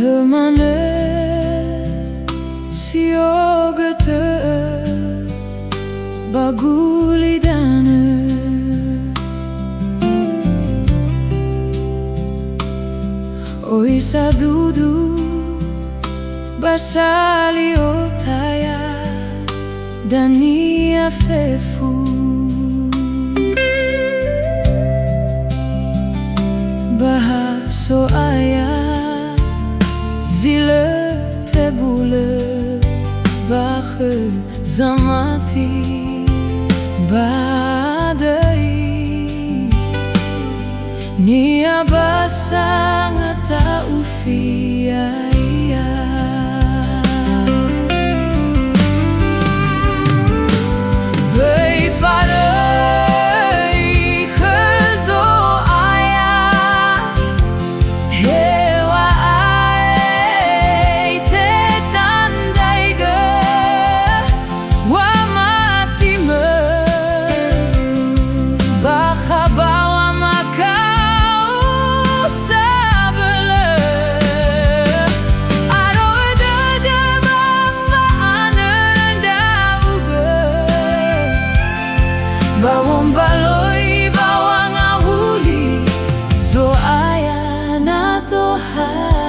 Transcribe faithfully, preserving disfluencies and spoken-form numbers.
Manö si ogötö'ö ba gulidanö. Oi sadudu ba sali otaya dania fefu. Ba ha So'aya zi lö tebulö ba khö zamati ba döi, niha ba sangata'ufi ya'ia. Böi falöi khö Zo'aya, heŵa'ae tetandraigö wamatimö, bakha ba wamakao sabölö. Aro dödö ba fa'anöra ndra'ugö, ba wombaloi ba wangawuli Zo'aya na tohare.